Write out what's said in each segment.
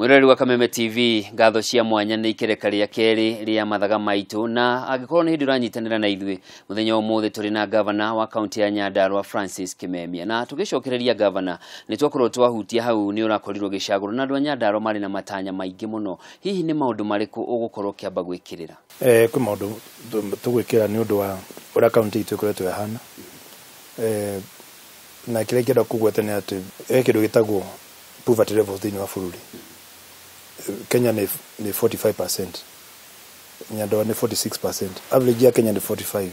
Mwiroreri wa Kameme TV, ngatho cia mwanya nĩ ikereka rĩa kerĩ rĩa mathaga maitũ, na angĩkorwo nĩ hĩndĩ ũranyitanĩra na ithuĩ mũthenya ũmũthĩ tũrĩ na gavana wa kaunti ya Nyandarua Francis Kimemia, na tũgĩcokereria gavana nĩ twakorwo twahutia hau nĩ ũrakorirwo gĩcagũro na andũ a Nyandarua marĩ na matanya maingĩ mũno. Hihi nĩ maũndũ marĩkũ ũgũkorwo ũkĩamba gwĩkĩrĩra? Kwĩ maũndũ tũgwĩkĩra nĩ ũndũ wa ũrĩa kaunti itũ ĩkoretwo ĩhana. Na kĩrĩa ingĩenda kũgweta nĩ atĩ he kĩndũ gĩtagwo poverty levels thĩinĩ wa bũrũri. Kenya nĩ 45%, Nyandarua nĩ 46%, average ya Kenya nĩ 45,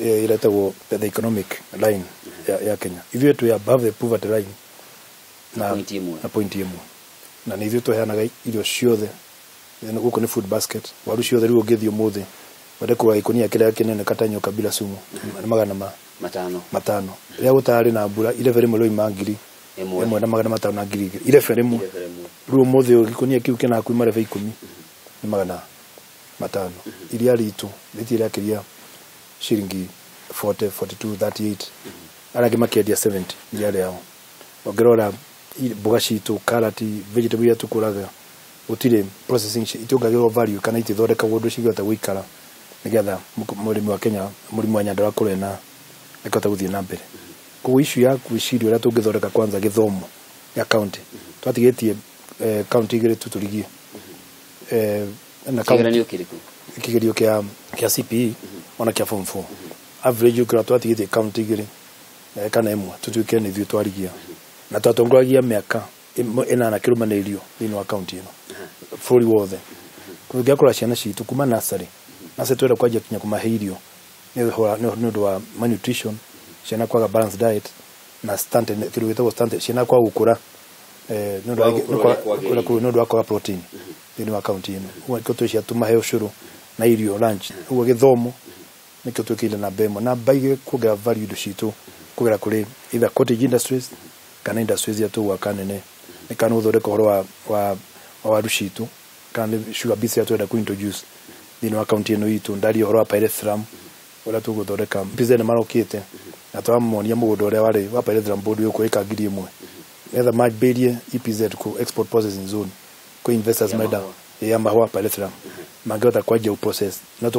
ĩrĩa ĩtagwo the economic line ya Kenya. Ithuĩ twĩ above the poverty line na point ĩmwe. Na point ĩmwe, na nĩ ithuĩ tũheanaga irio ciothe gũkũ nĩ food basket, waru ciothe. Rĩu ũngĩthiĩ ũmũthĩ wende kũgũra gĩkũnia kĩrĩa kĩnene katanyoka bila sumu nĩ magana ma 500. 500. Rĩrĩa gũtarĩ na mbura irebe rĩmwe rĩoima ngiri 1 ĩmwe na 500 na 2000 irebe rĩmwe. Rĩu ũmũthĩ gĩkũnia kĩu kĩna hakuhĩ marebe 10 nĩ 500. Iria ritũ rĩtirĩ rĩakĩria ciringi 40, 42, 38, arĩa angĩ makĩendia 70 iria rĩao. Ũngĩrora mboga citũ, karati, vegetable iria tũkũraga, gũtirĩ processing, itiongagĩrĩrwo value kana itithondekagwo ũndũ cingĩhota gũikara nĩgetha mũrĩmi wa Kenya, mũrĩmi wa Nyandarua akorwo ena akĩhota gũthiĩ na mbere. Koguo issue ya gwĩciria ũrĩa tũngĩthondeka kwanza gĩthomo ya county, twatigĩtie county igĩrĩ tu tũrigie na kĩgeranio kĩrĩkũ? Kĩgerio kĩa CPE ona kĩa form 4 average ũkĩra twatigĩtie county igĩrĩ kana ĩmwe tũtuĩke nĩ ithuĩ twarigia, na twatongoragia mĩaka 8 kĩrũmanĩrĩrio thĩinĩ wa county ĩno bũrũri wothe. Tũngĩakũra ciana citũ kuma nursery, nursery twenda kwanjia kinya kũmahe irio nĩ ũndũ wa malnutrition, ciana kwaga balanced diet na stunted, kĩndũ gĩtagwo stunted, ciana kwaga gũkũra nĩ ũndũ wa kwaga protein thĩinĩ wa county ĩno. Ũguo nĩkĩo twĩcia tũmahe ũcũrũ na irio lunch. Ũguo gĩthomo nĩkĩo twĩkĩrire namba ĩmwe. Namba igĩrĩ, kuongerera value indo citũ kũgera kũrĩ either cottage industries kana industries iria tũgwaka nene, nĩ kana gũthondeka ũhoro wa waru citũ kana nĩ sugar beets iria twenda kũ-introduce thĩinĩ wa county ĩno itũ. Ndaria ũhoro wa pyrethrum ũrĩa tũgũthondeka, PZ nĩ marokĩte na twamonia mũgũnda ũrĩa warĩ wa pyrethrum board wĩ gũkũ ĩka 1000 nĩgetha mambĩrĩrie EPZ kũ export processing zone kwĩ investors menda ya mahũa pyrethrum mangĩhota kwanjia process na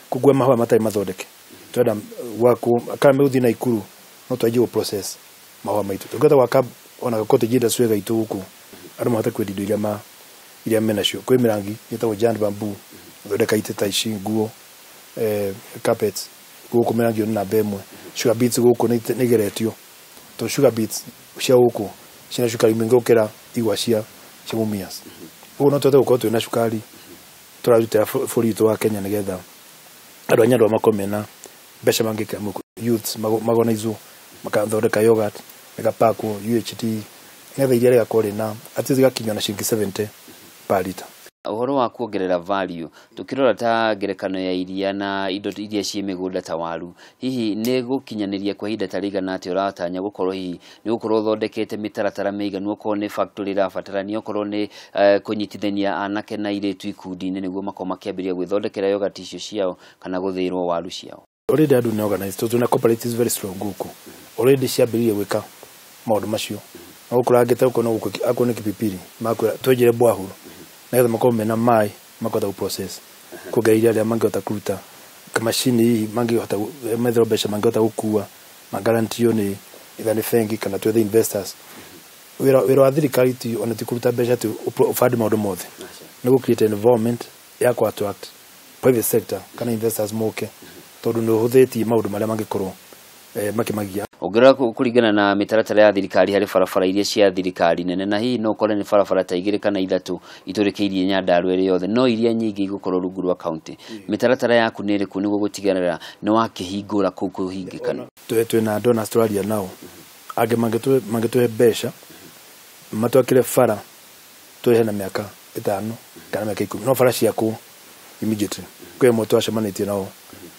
kũgua mahũa matarĩ mathondeke, twenda gwakwo kana megũthiĩ Naikuru no twanjie gũ process mahũa maitũ. Tũngĩhota gwaka ona cottage industry gaitũ gũkũ, andũ mahote kwendia indo iria menacio. Kwĩ mĩrangi ĩtagwo giant bamboo, gũthondeka itĩ ta ici, nguo, carpets gũkũ, mĩrangi ĩyo nĩ namba ĩmwe. Sugar beets gũkũ nĩ igeretio tondũ sugar beets cia gũkũ ciĩna cukari mũingĩ gũkĩra igwa cia Mumias. Ũguo no tũhote gũkorwo twĩna cukari tũrarutĩra bũrũri witũ wa Kenya nĩgetha andũ a Nyandarua makorwo mena mbeca mangĩkĩra mũhuko. Youths magonaizwo makathondeka yogurt ĩgapakwo UHT nĩgetha iria rĩgakorwo rĩna at least rĩgakinywo na ciringi 70 per litre. Ũhoro wa kuongerera value, tukĩrora ta ngerekano ya iria na indo iria ciĩ mĩgũnda ta waru, hihi nĩ gũkinyanĩria kwa ihinda ta rĩigana atĩa ũratanya gũkorwo hihi nĩ gũkorwo ũthondekete mĩtaratara mĩiganu, okorwo nĩ factory ĩrabatarania, okorwo nĩ kũnyitithania anake na airĩtu ikundi-inĩ nĩguo makorwo makĩambĩrĩria gwĩthondekera yogurt icio ciao kana gũthĩĩrwo waru ciao? Already andũ nĩ organized tondũ twĩna cooperatives very strong gũkũ, already ciambĩrĩirie gwĩka maũndũ macio. No gũkũ angĩ ta gũkũ akorwo nĩ Kipipiri makwĩra twenjere borehole nĩgetha makorwo mena maĩ makahota gũ process kuongerera iria rĩrĩa mangĩhota kũruta kamacini, hihi mangĩhota metherwo mbeca mangĩhota gũkua magarantio nĩ either nĩ bengi kana twethe investors. Wĩra wa thirikari ti ona ti kũruta mbeca ti ũbande maũndũ mothe, nĩ gũ create environment ya kũ attract private sector kana investors moke tondũ nĩ ũhũthĩtie maũndũ marĩa mangĩkorwo makĩmagia. Ũngĩrora kũringana na mĩtaratara ya thirikari harĩ barabara iria cia thirikari nene, na hihi no ũkore nĩ barabara ta 2 kana 3 itũrĩkĩirie Nyandarua ĩrĩ yothe, no iria nyingĩ igũkorwo rungu rwa county. Mĩtaratara yaku nĩ ĩrĩkũ nĩguo gũtigĩrĩra nĩ wakĩhingũra kũu kũhingĩkanu? Twĩna donors tũraria nao angĩ mangĩtũhe mbeca matwakĩre bara tũrĩhe na mĩaka 5 kana mĩaka 10, no bara ciakwo immediately. Kwĩ amwe twacemanĩtie nao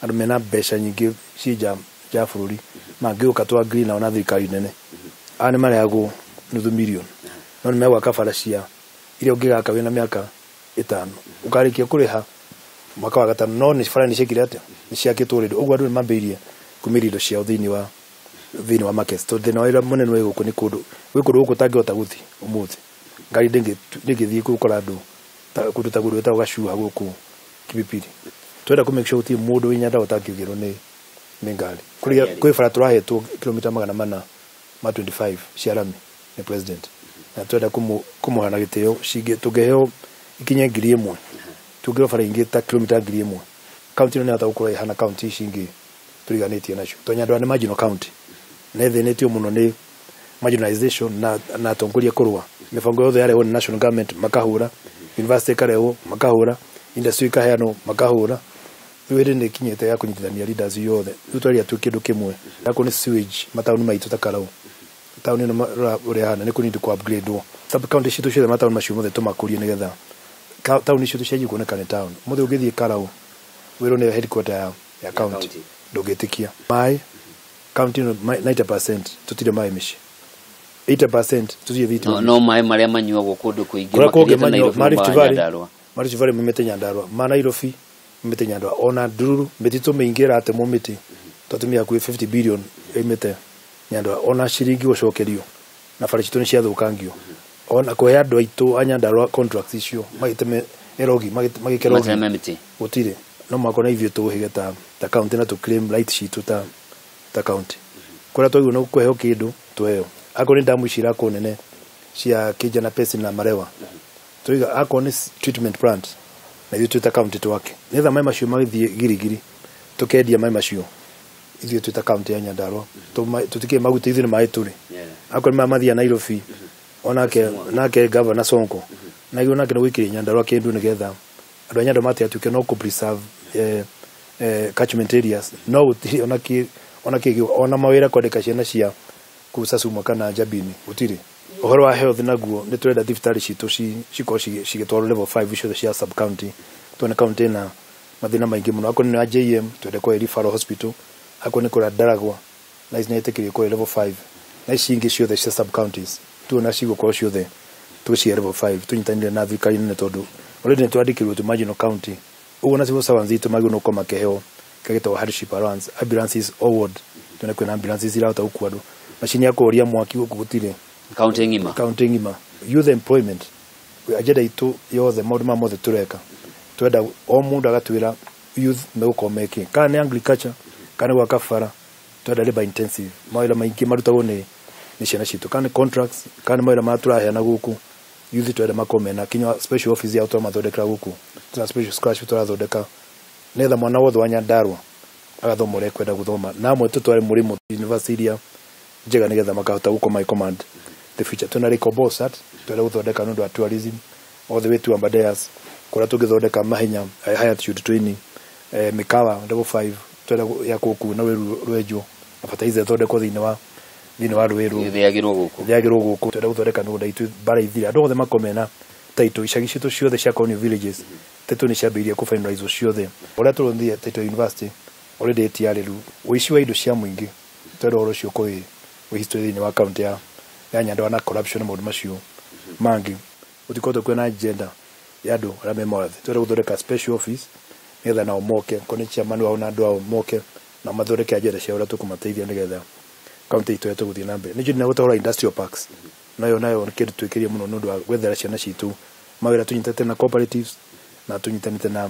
andũ mena mbeca nyingĩ ci nja ya bũrũri mangĩũka twa agree nao na thirikari nene, aya nĩ marehagwo nuthu million no nĩ megwaka bara cia iria ũngĩgaka wĩna mĩaka 5 ũkarĩkia kũrĩha mwaka wa 5, no nĩ bara nĩ ciekire atĩa, nĩ ciakĩtwo rĩndũ. Ũguo andũ nĩ mambĩrĩirie kumĩria indo ciao thĩinĩ wa markets tondũ thĩna ũrĩa mũnene wĩ gũkũ nĩ kũndũ gwĩ kũndũ gũkũ ũtangĩhota gũthiĩ ũmũthĩ. Ngari ndĩngĩthiĩ gũkora andũ kũndũ ta kũndũ gwĩtagwo Gacuha gũkũ Kipipiri. Twenda kũ make sure gũtirĩ mũndũ wĩ Nyandarua ũtangĩgĩrwo nĩ ngari. Kwĩ bara tũrahetwo kilomita 425 cia rami nĩ president, na twenda kũmũha na gĩtĩo tũngĩheo ikinye 1000, tũngĩrwo bara ingĩ ta kilomita 1000, kaunti ĩno nĩyahota gũkorwo ĩhana kaunti ici ingĩ tũriganĩtie nacio. Tondũ Nyandarua nĩ marginal county, na ĩthĩnĩtio mũno nĩ marginalization na atongoria kũrũa. Mĩbango yothe yarehwo nĩ national government makahũra, university ĩkarehwo makahũra, industry ĩkaheanwo makahũra. Rĩu hĩndĩ nĩ ĩkinyĩte ya kũnyitithania leaders yothe, rĩu twaria tu kĩndũ kĩmwe. Akorwo nĩ sewage mataũni maitũ ta Karau, taũni ĩno ũrĩa ĩhana nĩ kũ need kũ upgrade wo. Sub county citũ ciothe mataũni macio mothe tũmakũrie nĩgetha taũni citũ cianjie kuoneka nĩ taũni. Mũthĩ ũngĩthiĩ Karau wĩrwo nĩyo headquarter ya county, ndũngĩtĩkia. Maĩ county ĩno 90% tũtirĩ maĩ mĩciĩ, 80% tũtirĩ thitima. No maĩ marĩa manyuagwo kũndũ kũingĩ Kũrĩa kũngĩ makĩria ta manyuagwo, Nairobi ma Rift ma Valley, Nyandarua. ma Rift Valley maumĩte Nyandarua, ma Nairobi maumĩte Nyandarua, ona Ndururu mĩtitũ mĩingĩ ĩratemwo mĩtĩ twatumia hakuhĩ 50 billion ĩumĩte Nyandarua, ona ciringi gũcokerio na bara citũ nĩ ciathũkangio, ona kũhe andũ aitũ a Nyandarua contracts icio magĩteme erogi magĩke rogi Mateme mĩtĩ gũtirĩ. No mũhaka ona ithuĩ tũhĩge ta county na tũ claim right citũ ta county. Kũrĩa twagĩrĩirwo nĩ kũheo kĩndũ tũheo. Akorwo nĩ damu ici irakwo nene cia Kĩnja na Pesi na Marewa, tuiga akorwo nĩ treatment plant na ithuĩ twĩ ta county twake, nĩgetha maĩ macio magĩthiĩ girigiri tũkendia maĩ macio ithuĩ twĩ ta county ya Nyandarua. Tũtikĩrĩ maguta, ithuĩ nĩ maĩ tũrĩ. Akorwo nĩ maya mathiaga Nairobi, onake nake governor Sonko na nake nĩ gwĩkĩria Nyandarua kĩndũ nĩgetha andũ a Nyandarua matigatuĩke no kũ preserve catchment areas, no gũtirĩ ona kĩ ona mawĩra kwandĩka ciana cia kũu Sasumwa kana Njabini gũtirĩ. Ũhoro wa health naguo nĩ tũrenda thibitarĩ citũ cikorwo cigĩtwarwo level 5 ciothe cia sub county. Tuone county ĩna mathĩna maingĩ mũno. Akorwo nĩ ya JM twende kũhe referral hospital, akorwo nĩ kũrĩa Ndaragwa na ici nĩ ĩtĩkĩrio kũhe level 5, na ici ingĩ ciothe cia sub counties tuona cigũkorwo ciothe tũcihe level 5, tũnyitanĩre na thirikari nene tondũ already nĩ twandĩkĩrwo tũ marginal county. Ũguo na civil servants itũ magĩrĩirwo nĩ gũkorwo makĩheo kĩrĩa gĩtagwo hardship allowance, ambulances all ward, tuone kwĩna ambulances irahota gũkua andũ, macini ya kũhoria mwaki gũkũ gũtirĩ kaunti ng'ima. Kaunti ng'ima. Youth employment agenda itũ yothe, maũndũ maya mothe tũreka twenda o mũndũ agatwĩra youth megũkorwo mekĩ, kana nĩ agriculture kana nĩ gwaka bara, twenda labor intensive, mawĩra maingĩ marutagwo nĩ ciana citũ, kana nĩ contracts kana nĩ mawĩra marĩa tũraheana gũkũ youth twenda makorwo mena kinya special office yao tũramathondekera gũkũ, tuna special scholarship tũrathondeka nĩgetha mwana wothe wa Nyandarua agathoma ũrĩa ekwenda gũthoma, na amwe tũtware mũrĩmo university iria njega nĩgetha makahota gũkorwo magĩ command the future. Twĩna Lake Obosat twenda gũthondeka nĩ ũndũ wa tourism all the way to Aberdares, kũrĩa tũngĩthondeka mahenya high altitude training, mĩkawa level 5 twenda ya kũkũ na rwenjwo na fertilizer ĩthondekwo thĩinĩ wa rũĩ rũu Ĩthĩagĩrwo gũkũ, ĩthĩagĩrwo gũkũ. Twenda gũthondeka mĩgũnda itũ bara ithire, andũ othe makorwo mena title, icagi citũ ciothe cia colonial villages title nĩ ciambĩrĩirie kũ finalize ciothe. Ũrĩa tũronire title university already ĩtiarĩru ũici wa indo cia mũingĩ, twenda ũhoro ũcio ũkorwo wĩ history thĩinĩ wa county ya Nyandarua na corruption na maũndũ macio mangĩ. Gũtikoretwo kwĩna agenda ya andũ arĩa me mawathe, twenda gũthondeka special office nĩgetha nao moke, korwo nĩ chairman wao na andũ ao moke na mathondeke agenda ciao ũrĩa tũkũmateithia nĩgetha county itũ ĩhote gũthiĩ na mbere. Ningĩ nĩ gũtwara industrial parks, nayo nĩ kĩndũ twĩkĩrire mũno nĩ ũndũ wa gwethera ciana citũ mawĩra, tũnyitanĩte na cooperatives na tũnyitanĩte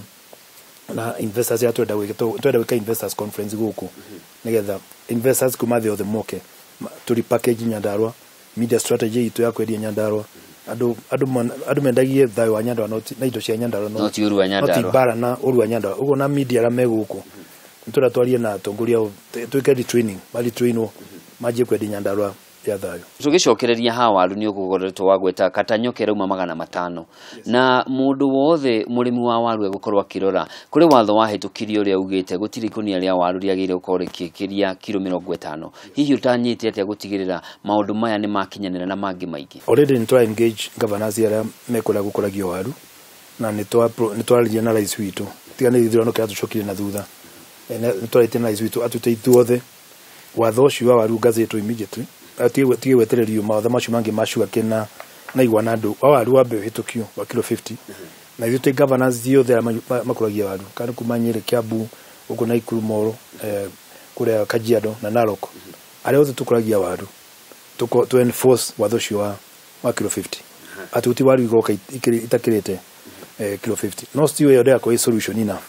na investors ya twenda gwĩka investors conference gũkũ nĩgetha investors kuma thĩ yothe moke tũri package Nyandarua, media strategy itũ ya kwendia Nyandarua, andũ mendagie thayũ wa Nyandarua na indo cia Nyandarua, no ti ũru wa Nyandarua, no ti bara na ũru wa Nyandarua. Ũguo na media arĩa me gũkũ nĩ twarie na atongoria twĩke retraining, maritrainwo manjie kwendia Nyandarua ya thayũ. Tũgĩcokereria haha waru nĩ ũgũkoretwo wa gweta katanyo kerauma 500 na mũndũ wothe mũrĩmi wa waru egũkorwo akĩrora kũrĩ watho wahĩtũkirio ũrĩa ugĩte gũtirĩ ikũnia rĩa waru rĩagĩrĩire gũkorwo rĩkĩkĩria kiro 50. Hihi ũtanyĩte atĩa gũtigĩrĩra maũndũ maya nĩ makinyanĩra na mangĩ maingĩ? Already nĩ twa engage governors arĩa mekũrĩa gũkũragio waru na nĩ twaririe na rais witũ, tiga nĩ gĩthurano kĩrĩa tũcokire na thutha, nĩ twarĩtie na rais witũ atwĩte ithuothe watho ũcio wa waru gazetwo immediately, atige gwetererio mawatho macio mangĩ ma sugarcane na igwa na andũ wa waru wambe ũhĩtũkio wa kilo 50, na ithuĩ twĩ governors othe arĩa makũragia waru kana kuma Nyĩrĩ, Kiambu, gũkũ Naikuru, Moro, kũrĩa Kajiado na Narok, arĩa othe tũkũragia waru tũ enforce watho ũcio wa kilo 50. Atĩ gũtirĩ waru igoka itakĩrĩte kilo 50. No still ĩyo ndĩgakorwo ĩ solution enough,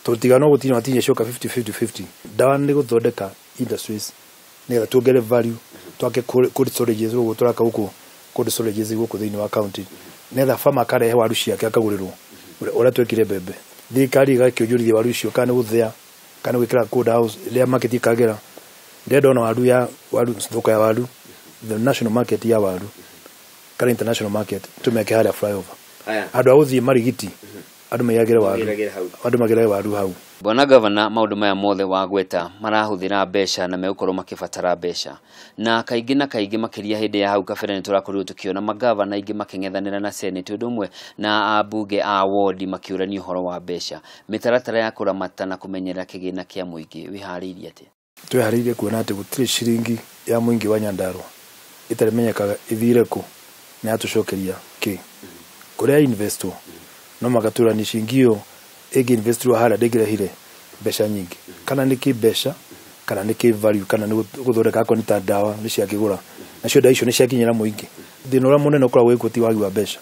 tondũ tiga no gũtinia matinia cioka 50 50 50. Ndawa nĩ gũthondeka industries nĩgetha tuongerere value, twake cold storages ũguo tũraka gũkũ, cold storages gũkũ thĩinĩ wa county, nĩgetha farmer akarehe waru ciake akagũrĩrwo ũrĩa twekire mbembe. Thirikari ĩgakĩonjorithia waru icio, kana nĩ gũthĩa kana nĩ gwĩkĩra cold house rĩrĩa market ikagĩra. Ndĩrenda ona waru ya waru, thoko ya waru, the national market ya waru kana international market, tũmeke harĩa flyover. Andũ a gũthiĩ Marigiti, andũ maigagĩre waru, andũ magĩrage waru hau. Bwana Gavana, maũndũ maya mothe wagweta marahũthĩra mbeca na megũkorwo makĩbatara mbeca, na kaingĩ na kaingĩ makĩria hĩndĩ ya hau kabere nĩ tũrakorirwo tũkĩona magavana aingĩ makĩng'ethanĩra na senate ũndũ ũmwe na ambunge a wodi makĩũrania ũhoro wa mbeca. Mĩtaratara ya kũramata na kũmenyerera kĩgĩna kĩa mũingĩ wĩharĩirie atĩa? Twĩharĩirie kuona atĩ gũtirĩ ciringi ya mũingĩ wa Nyandarua ĩtarĩmenyekaga ĩthire kũ na yatũcokeria kĩ kũrĩa investwo. No magatũra ni ciringi ĩyo ĩngĩ investirwo harĩa ndĩngĩrehire mbeca nyingĩ, kana nĩ kĩ mbeca, kana nĩ kĩ value, kana nĩ gũthondeka akorwo nĩ ta ndawa nĩ ciakĩgũra, nacio ndawa icio nĩ ciakinyĩra mũingĩ. Thĩna ũrĩa mũnene ũkoragwo wĩkuo ti wagi wa mbeca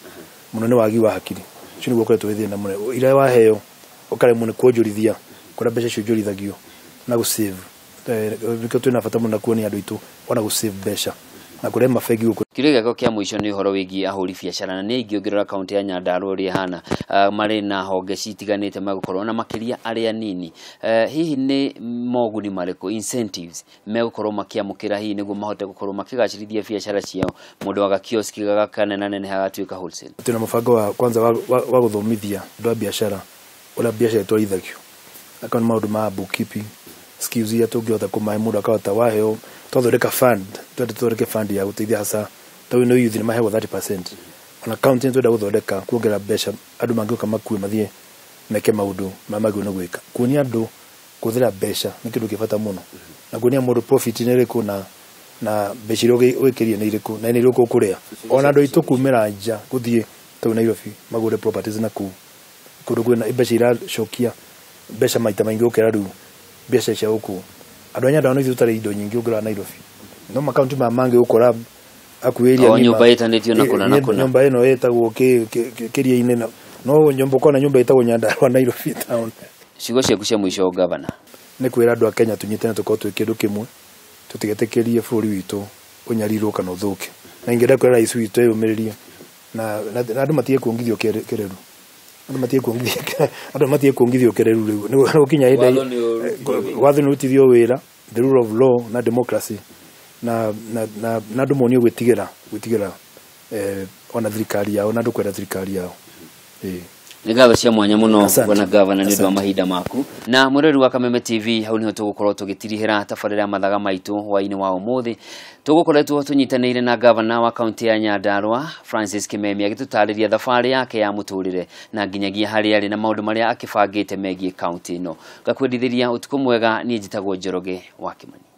mũno, nĩ wagi wa hakiri. Ũcio nĩguo ũkoretwo wĩ thĩna mũnene. Iria waheo ũkaremwo nĩ kuonjorithia kũrĩa mbeca cionjorithagio na gũ save. Nĩkĩo twĩna bata mũno na kuonia andũ aitũ ona gũ save mbeca na kũrehe mabengi gũkũ. Kĩũria gĩakwa kĩa mũico nĩ ũhoro wĩgiĩ ahũri biacara, na nĩ aingĩ ũngĩrora kaunti ya Nyandarua ũrĩa ĩhana, marĩ na honge citiganĩte megũkorwo na makĩria arĩa nini. Hihi nĩ moguni marĩkũ, incentives megũkorwo makĩamũkĩra hihi nĩguo mahote gũkorwo makĩgacĩrithia biacara ciao, mũndũ wa gakioski gakanenaneneha gagatuĩka wholesale? Twĩna mũbango wa kwanza wa gũthomithia andũ a biacara ũrĩa biacara ĩtwarithagio, akorwo nĩ maũndũ ma bookkeeping skills iria tũngĩhota kũmahe mũndũ akahota waheo. Twathondeka fund, twende tũthondeke fund ya gũteithia hasa tondũ nĩ youth nĩ maheagwo 30%. Ona county nĩ twenda gũthondeka kuongerera mbeca andũ mangĩũka makue mathiĩ meke maũndũ marĩa magĩrĩirwo nĩ gwĩka. Kuonia andũ kũhũthĩra mbeca nĩ kĩndũ kĩa bata mũno, na kuonia mũndũ profit nĩ ĩrĩkũ na mbeca iria ũgĩkĩrie nĩ irĩkũ na nĩ irĩkũ ũkũrĩa. Ona andũ aitũ kumĩra nja gũthiĩ ta Nairobi magũre properties na kũu kũndũ kwĩna mbeca iracokia mbeca maita maingĩ gũkĩra rĩu mbeca cia gũkũ. Andũ a Nyandarua nĩ ithuĩ tũtarĩ indo nyingĩ ũngĩrora Nairobi, no makaunti maya mangĩ ũkora hakuhĩ area O ng'ima. Nyũmba ĩtanĩtio na kũna na kũna. Nyũmba ĩno ĩtagwo kĩria-inĩ, na no nyũmba ũkona nyũmba ĩtagwo Nyandarua Nairobi town. Ciugo ciaku cia mũico, Gavana? Nĩ kwĩra andũ a Kenya tũnyitane, tũkorwo twĩ kĩndũ kĩmwe, tũtigetĩkĩrie bũrũri witũ ũnyarirwo kana ũthũke. Na ingĩenda kwĩra rais witũ eyũmĩrĩrie na andũ matige kuongithio kĩreru, andũ matige kuongithio kĩreru. Rĩu nĩ gũkinya hĩndĩ watho nĩ ũrutithio wĩra, the rule of law na democracy, na andũ monio gwĩtigĩra ona thirikari yao na andũ kwenda thirikari yao. Ĩĩ. Nĩ ngatho cia mwanya mũno, Asante. bwana Gavana, nĩ ũndũ wa Asante. mahinda maku. Na mwĩrori wa Kameme TV, hau niho tũgũkorwo tũgĩtirihĩra tabarĩra ya mathaga maitũ hwaĩ-inĩ wa ũmũthĩ. Tũgũkoretwo tũnyitanĩire na Gavana wa kaunti ya Nyandarua Francis Kimemia agĩtũtarĩria thabarĩ yake ya mũtũrĩre na nginyagia harĩa arĩ na maũndũ marĩa akĩbangĩte megiĩ kaunti ĩno. Ngakwendithĩria ũtukũ mwega. Niĩ njĩtagwo Njoroge wa Kĩmani.